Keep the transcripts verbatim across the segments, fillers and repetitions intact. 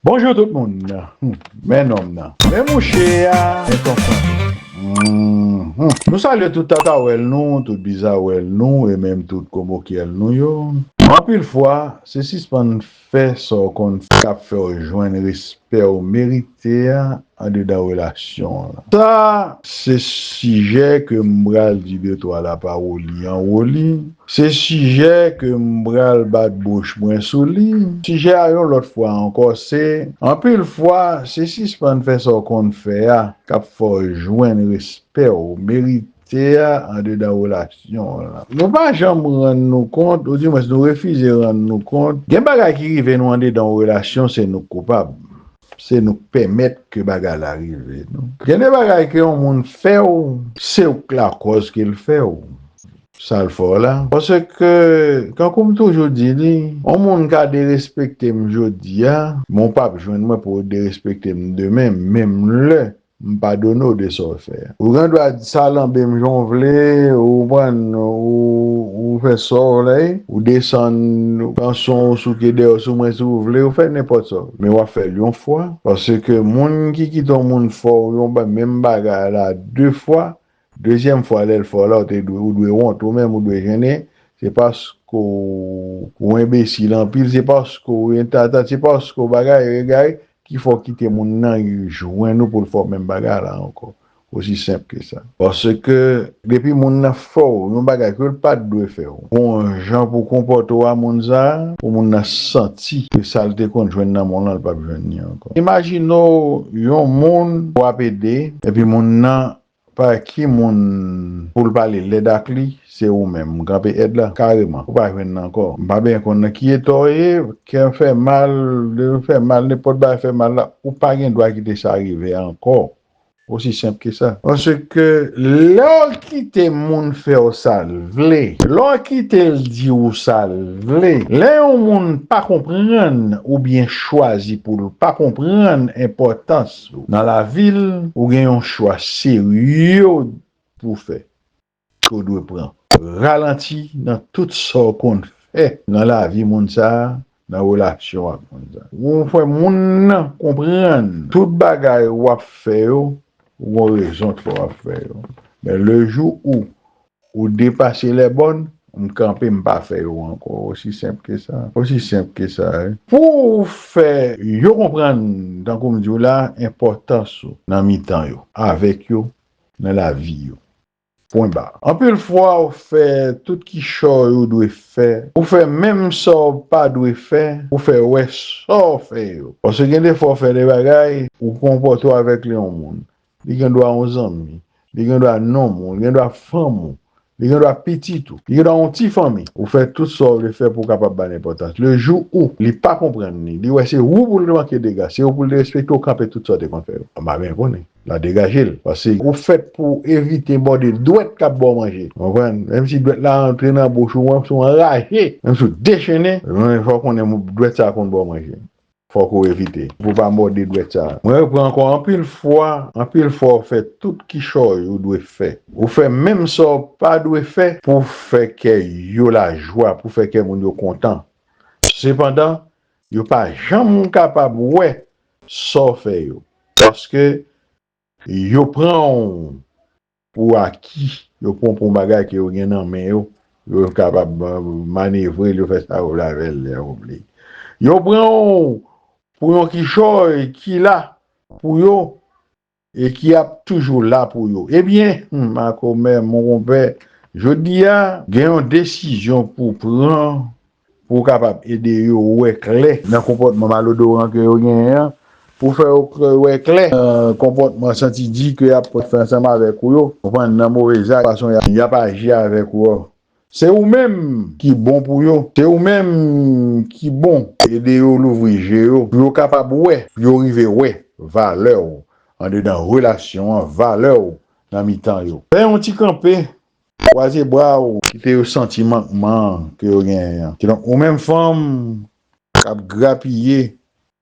Bonjou tout moun. Hmm, men nonm nan. Men mouche a, men tonton. Mhm. Nou salye tout tatawèl nou, tout bizawèl nou, e menm tout komokyèl nou yo. Anpil fwa, se sispann fè sa w konn fè k ap fè w jwenn respè w merite a andedan relasyon an. Sa, se sijè ke m pral di de twa lapawoli anwo li. Se sijè ke m pral bat bouch mwen sou li. Sijè a yon lòt fwa ankò, se anpil fwa, se sispann fè sa w konn fè a k ap fè w jwenn respè w merite a andedan relasyon an. Nou pa janm rann nou kont, oudimwens nou refize rann nou kont. Gen bagay ki rive nou andedan yon relasyon, se nou k koupab. Se nou k pèmèt ke bagay la rive nou. Gen de bagay ke yon moun fè w, se w k lakòz ke l fè w sa l fè w la. Paske, kankou m toujou di li, yon moun ka derespekte m jodi a, men w p ap jwenn mwen pou w derespekte m demen, menm lè m padone w de sa w fè a. Ou gen dwa salanbe m jan w vle, ou pran, ou, ou fè sa w vle, ou desann kanson w souke dèyè w sou mwen si w vle, ou fè nenpòt sa w vle. Men w ap fè l yon fwa, paske moun ki kite yon moun fè w yon ba-, menm bagay la de fwa, dezyèm fwa lè l fè w la, ou te dwe, ou dwe wont, ou menm ou dwe jennen, se paske w, ou enbesil anpil, se paske w entata, se paske w bagay, egare, ki fè w kite moun nan jwenn ou pou l fè w menm bagay la ankò. Osi senp ke sa. Paske depi moun nan fè w yon bagay ke l pa t dwe fè w, gon jan pou konpòte w a moun sa a, pou moun nan santi ke sa l te konn jwenn nan men w lan, l p ap jwenn li ankò. Imajine w yon moun w ap ede, epi moun nan pa ki moun pou l pale lèd ak li, se ou menm. M kanpe èd la, kareman. Ou pa jwenn nan ankò. M pa byen konn nan ki eta w ye, kè fè mal, de fè mal, nenpòt bagay fè mal la, ou pa gen dwa kite sa rive ankò. Osi senp ke sa. Paske lè w kite moun fè w sa l vle, lè w kite l di w sa l vle, lè yon moun pa konprann oubyen chwazi pou l pa konprann enpòtans ou nan lavi l, ou gen yon chwa serye pou w fè, ke w dwe pran. Ralanti nan tout sa w konn fè nan lavi moun sa a, nan relasyon ak moun sa a. Ou fè moun nan konprann tout bagay w ap fè yo, ou gon rezon k fè w ap fè yo. Men le jou ou, ou depase lè bòn, m kanpe, m pa fè yo ankò. Osi senp ke sa. Osi senp ke sa, wi. Pou w fè yo konprann, tankou m di w la, enpòtans ou nan mitan yo, avèk yo, nan lavi yo. Pwen ba. Anpil fwa, ou fè tout kichòy ou dwe fè. Ou fè menm sa w pa dwe fè. Ou fè wè sa w fè yo. Paske gen de fwa, ou fè de bagay, ou konpòte w avèk li yon moun. Li gen dwa yon zanmi. Li gen dwa nonm ou. Li gen dwa fanm ou. Li gen dwa pitit ou. Li gen dwa yon ti fanmi. Ou fè tout sa w vle fè pou w kapab ba l enpòtans. Le jou ou, li pa konprann li. Li wè se ou pou l te manke dega. Se ou pou l te respekte w, kanpe tout sa w te konn fè yo. M pa byen konnen. La degaje l. Paske ou fèt pou w evite mòde dwèt k ap ba w manje. Ou konprann? Menm si dwèt la antre nan bouch ou, menm si w anraje, menm si w dechennen, men fò w konnen dwèt sa a konn ba w manje. Fòk ou evite. Pou w pa mòde dwèt sa a. Mwen reprann ankò, anpil fwa, anpil fwa w fè tout kichòy ou dwe fè. Ou fè menm sa w pa dwe fè pou w fè kè yo lajwa, pou w fè kè moun yo kontan. Sepandan, yo pa janm kapab wè sa w fè yo. Paske yo pran w pou aki, yo pran w pou yon bagay ke yo gen nan men yo, yo kapab, euh, manevre l, yo fè sa yo vle avè l lè yo vle. Yo pran w pou yon kichòy ki la pou yo e ki ap toujou la pou yo. Ebyen, hmm, makomè, mon konpè, jodi a, gen yon desizyon pou w pran pou w kapab ede yo wè klè nan konpòtman malodoran ke yo genyen an, pou fè yo k-, wè klè nan konpòtman santi di ke y ap fè ansanm avèk ou yo, konprann nan move zak, fason y ap, y ap aji avèk ou yo. Se ou menm ki bon pou yo, se ou menm ki bon. Ede yo louvri je yo, pou yo kapab wè, pou yo rive wè valè w andedan relasyon an, valè w nan mitan yo. Fè yon ti kanpe, kwaze bra w, kite yo santi mankman an ke yo genyen an. Kidonk, ou menm fanm k ap grapiye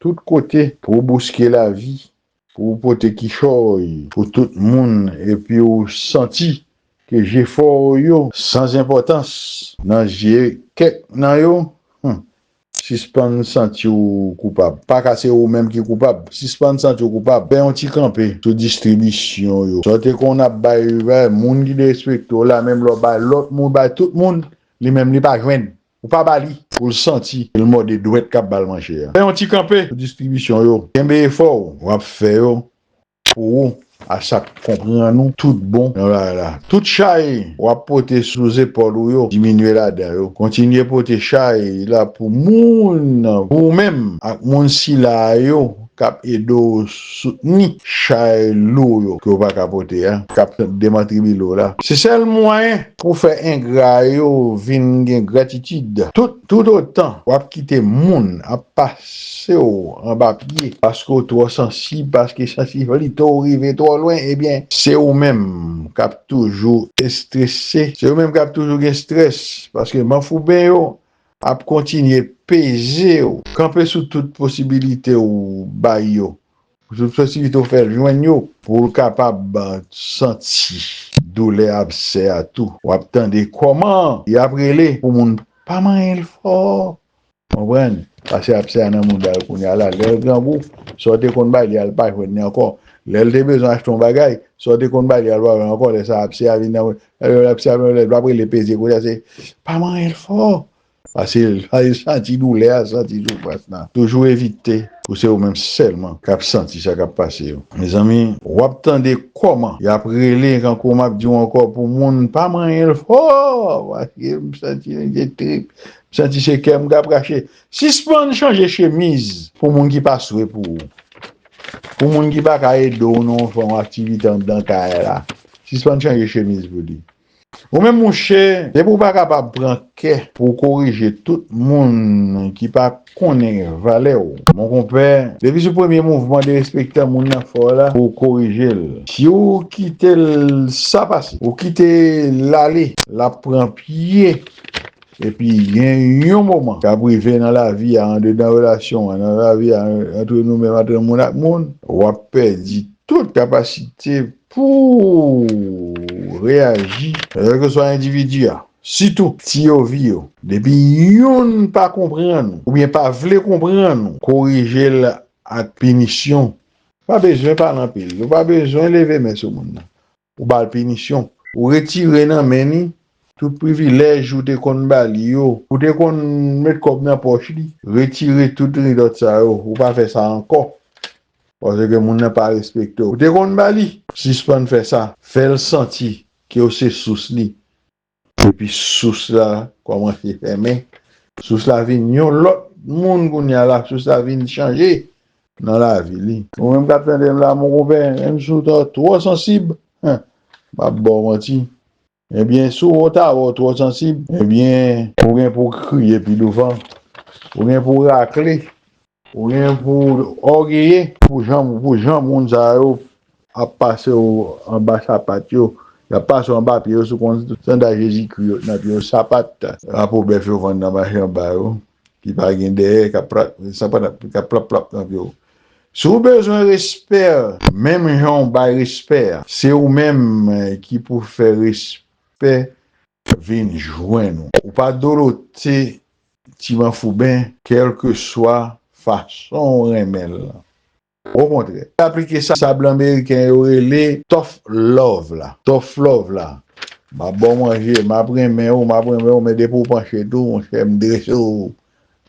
tout kote pou w bouske lavi, pou w pote kichòy pou tout moun, epi w santi ke jefò w yo san enpòtans nan zye kèk nan yo, hmm, Sispann santi w koupab. Pa ka se ou menm ki koupab. Sispann santi w koupab. Fè yon ti kanpe sou distribisyon yo. Sa w te konn ap bay, bay moun ki derespekte w la, menm lè w bay lòt moun, bay tout moun, li menm li pa jwenn. Ou pa ba li pou l santi l mòde dwèt k ap ba l manje a. Fè yon ti kanpe sou distribisyon yo. Kenbe efò w w ap fè yo pou ou a sa k konprann ou tout bon nan la la. Tout chay w ap pote sou zepòl ou yo, diminye ladan yo. Kontinye pote chay la pou moun, pou ou menm ak moun sila yo k ap ede w soutni chay lou yo ke w pa ka pote a, k ap demantribile w la. Se sèl mwayen pou fè engra yo vin gen gratitid. Tout, toutotan w ap kite moun ap pase w anba pye paske w twò sansib, paske sansiblite w rive twò lwen, ebyen, se ou menm k ap toujou estrese, se ou menm k ap toujou gen estrès, paske manfouben yo ap kontinye peze w, kanpe sou tout posibilite w bay yo, sou tout posibilite w fè l jwenn yo, pou l kapab, eh, santi doulè absè a tou. W ap tande kòman y ap rele pou moun pa manyen l fò. Konprann? Pase absè a nan mouda l kounye a la. Lè l grangou, sa w te konn bay li a, l pa jwenn li ankò. Lè l te bezwen achte yon bagay, sa w te konn bay li a, l pa jwenn ankò. Lè sa a, absè a vin nan, lè absè a vin, lè l ap rele peze kote a, se pa manyen l fò. Pase l, pase l santi doulè a, santi soufrans lan. Toujou evite pou se ou menm sèlman k ap santi sa k ap pase yo. Mezanmi, w ap tande kòman y ap rele, kankou m ap di w ankò, pou moun pa manyen l fò, paske m santi l gen trip, m santi se kè m k ap rache. Sispann chanje chemiz pou moun ki pa swe pou ou. Pou moun ki pa ka ede w nan yon fè yon aktivite anndan kay la. Sispann chanje chemiz pou li. Ou menm mouche, depi w pa kapab pran kè pou w korije tout moun ki pa konnen valè w, mon konpè, depi sou premye mouvman derespektan moun nan fè w la, pou w korije l. Si w kite l sa pase, ou kite l ale, l ap pran pye, epi gen yon moman k ap rive nan lavi a, andedan relasyon an, nan lavi a, antre nou menm, antre moun ak moun, w ap pèdi tout kapasite pou w reyaji, kèlkeswa endividi a, sitou ti yo vi yo. Depi youn pa konprann ou, oubyen pa vle konprann ou, korije l ak pinisyon. Pa bezwen pale anpil, ou pa bezwen leve men sou moun nan. Ou ba l pinisyon. Ou retire nan men li tout privilèj ou te konn ba li yo. Ou te konn met kòb nan pòch li. Retire tout ridòt sa yo. Ou pa fè sa ankò. Paske moun nan pa respekte w. Ou te konn ba li. Sispann fè sa. Fè l santi ke w se sous li. Epi sous la kòmanse fèmen. Sous la vin yon lòt moun kounye a la. Sous la vin chanje nan lavi li. Ou menm k ap tande m la, mon konpè, menm si w ta twò sansib, hen, m ap ba w manti. Ebyen, si w ta wè w twò sansib, ebyen, ou gen pou w kriye pi douvan. Ou gen pou w rakle. Ou gen pou w ògeye pou jan, pou jan moun sa yo ap pase w anba sapat yo. Y ap pase w anba pye yo, si w konn sandal Jezikri yo nan pye yo, sapat, rapo bèf yo vann nan mache anba yo, ki pa gen dèyè, k ap pra-, sapat k ap plap plap nan pye w. Si w bezwen respè, menm jan w bay respè a, se ou menm, eh, ki pou fè respè vin jwenn ou. Ou pa dolote ti manfouben, kèlkeswa fason w renmen l lan. Okontrè, aplike sa, sa blan meriken yo rele tough love la. Tough love la. M ap ba w manje, m ap renmen w, m ap renmen w, men depi w panche tou, monchè, m drese w,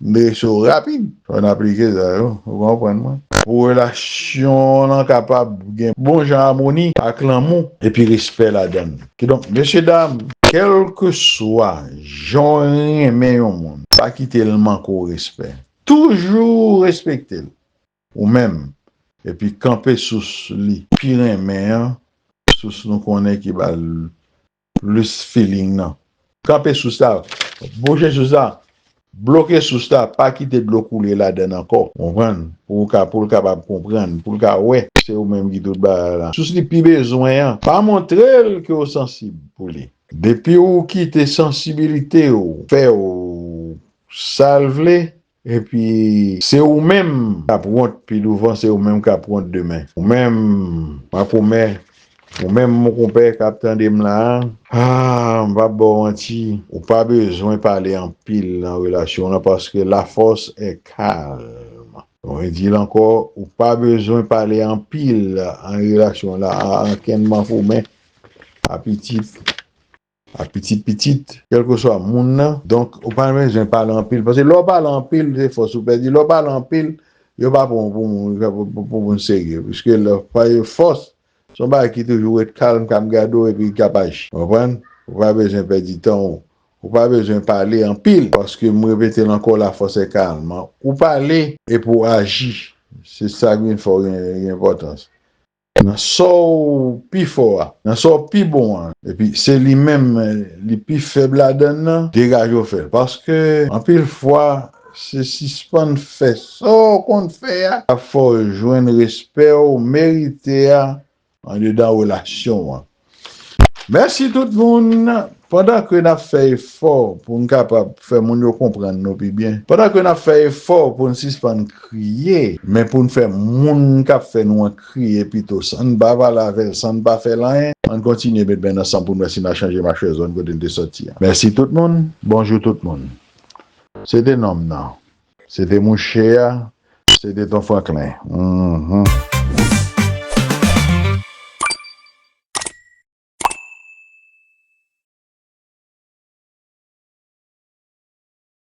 m drese w rapid. Fò n aplike sa yo, ou konprann mwen? Pou relasyon lan kapab gen bon jan amoni ak lanmou epi respè ladan l. Kidonk, mesye dam, kèlkeswa jan w renmen yon moun, pa kite l manke w respè. Toujou respekte l, ou menm, epi kanpe sous li pi renmen an, sous nou konnen ki ba l plis feeling nan. Kanpe sous la, bouche sous la, bloke sous la, pa kite dlo koule ladan l ankò, konprann? Pou w ka, pou l kapab konprann, pou l ka wè, se ou menm ki tout bagay la. Sous li pi bezwen an, pa montre l ke w sansib pou li. Depi w kite sansibilite w fè w sa l vle, epi se ou menm k ap wont pi douvan, se ou menm k ap wont demen. Ou menm, m ap pwomèt, Ou menm, mon konpè k ap tande m la, ah, m p ap ba w manti, ou pa bezwen pale anpil nan relasyon w lan, paske la force est calme. Mwen di l ankò, ou pa bezwen pale anpil nan relasyon w la, a ankenn manfoumen, a pitit, a pitit pitit, kèlkeswa moun nan. Donk, ou pa bezwen pale anpil, paske lè w pale anpil, se fòs ou pèdi. Lè w pale anpil, yo pa pran w pou moun, pou, pou, pou moun serye, piske lè w pale fòs, se yon bagay ki toujou ret kalm, k ap gade w epi k ap aji. Ou konprann? Ou pa bezwen pèdi tan w. Ou pa bezwen pale anpil, paske m repete l ankò, la force est calme. Ou pale epi w aji. Se sa ki vin fè w gen, gen enpòtans. Nan sa w pi fò a, nan sa w pi bon an, epi se li menm li pi fèb ladann nan, degaje w fè l. Paske anpil fwa, se sispann fè sa w konn fè a k ap fè w jwenn respè w merite a andedan relasyon an. Mèsi tout moun. Pandan ke n ap fè efò pou n kapab fè moun yo konprann nou pi byen, pandan ke n ap fè efò pou n sispann kriye, men pou n fè moun k ap fè nou an kriye pito, san n pa pale avè l, san n pa fè l anyen, ann kontinye met men n ansanm pou n wè si n a chanje machwè zòn kote n te sòti a. Mèsi tout moun. Bonjou tout moun. Se te nonm nan. Se te mouche a. Se te Ton Franklin. Mhm.